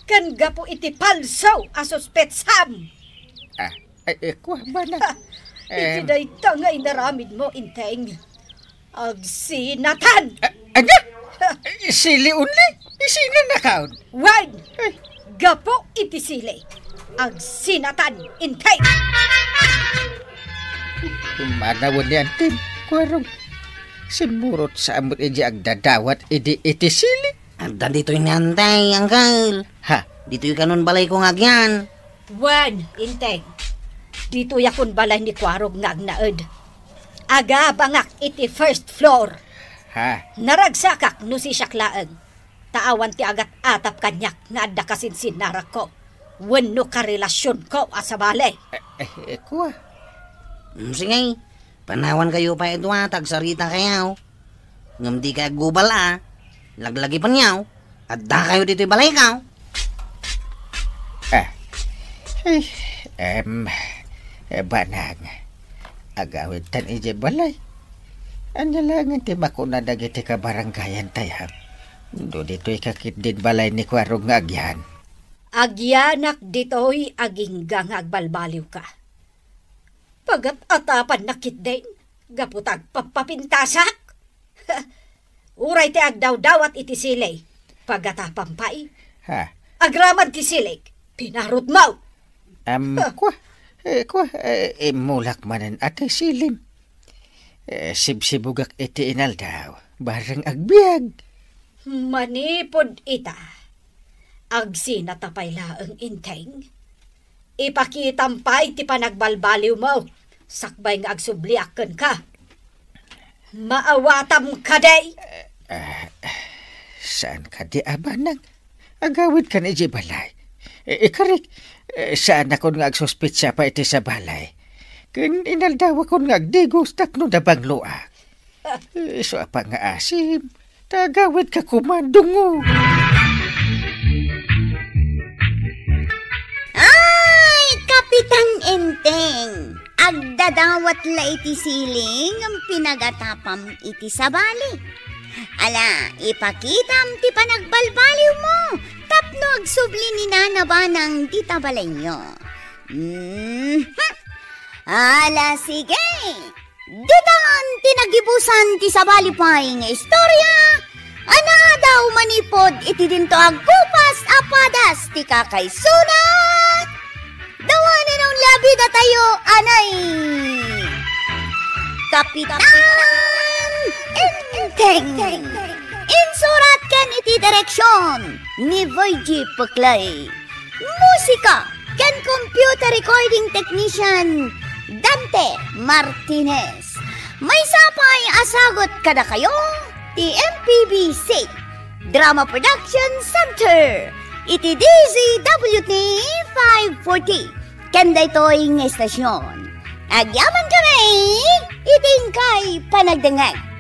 ken gapu iti palso a suspetsam. Ah, ay, eh, kua ba na? Ha, iti Em. dayta nga inaramid mo, Inteng. Agsinatan! A-, ania? Sili only? Isinanakaon? Wen! Ay. Gapu iti sili. Agsinatan, Inteng! Manawen ni Antim, Kuarog. Simmurot sa amot iti agdadawat idi iti sili. Adda ditoy ni Antay, Uncle. Ha? Ditoy kanon balay ko nga agyan. Wen, Inteng. Ditoy akon balay ni Kuarog nga agnaed. Agabangak iti first floor. Ha? Naragsakak no sisiak laeng. Ta awan ti agat-atap kaniak nga adda kasinsinnarakko wenno karelasionko a sabali. Eh, eh, eh, kua. Mm, sige. Panawankayo pay a dua, ta agsarita kayaw. Ngem dikay aggubal a, laglagipenyaw, addakayo ditoy balaykaw. Ah. Ay, em, eh, banang, agawidtan idiay balay. Ania laengen ti makuna dagiti kabarangayan tayo? No ditoy ka ketdin balay ni Kuarog nga agyan. Agyanak ditoy agingga nga agbalbaliwka. Pagat-atapannak ketdin, gapu ta agpapapintasak. Uray ti agdawdawat iti sili, pagatapan pay. Ha? Agraman ti sili, pinarotmo. Am, Ha? Kua? Eh, kua, eh, immulak manen, Ate Silim. Eh, sibsibugak iti inaldaw, bareng agbiag. Manipud ita, agsinata pay laeng, Enteng. Ipakitam pay ti panagbalbaliwmo, sakbay nga agsubliak kenka. Maawatam kadi? Eh, eh, saan kadi a banag? Agawidkan idiay balay. Eh, ikarik, eh, saanakon nga agsuspetsa pay iti sabali. Ken inaldawakon nga agdigos tapno nabangloak. Eh, isu a pangngaasim, ta agawidka koma, dungo. Ay, Kapitan Enteng! Agdadawat la iti siling nga pinagatapam iti sabali. Ala, ipakitam ti panagbalbaliwmo tapno agsubli ni Nana Banang dita balayyo. Mhm. Ala, sige. Ditan ti nagibusan ti sabali pay nga istorya a naadaw manipud iti dinto a gupas a padas ti kakaisuna. Dawanen a labi datayo, anay! Kapitan Enteng. Insurat ken iti direksyon ni Virgie Puclay. Musika ken computer recording technician Dante Martinez. Maysa pay a sagut kadakayo ti M P B C Drama Production Center iti D Z W T five forty. Ken daytoy nga estasyon, agyaman kami iti inkay panagdengngeg.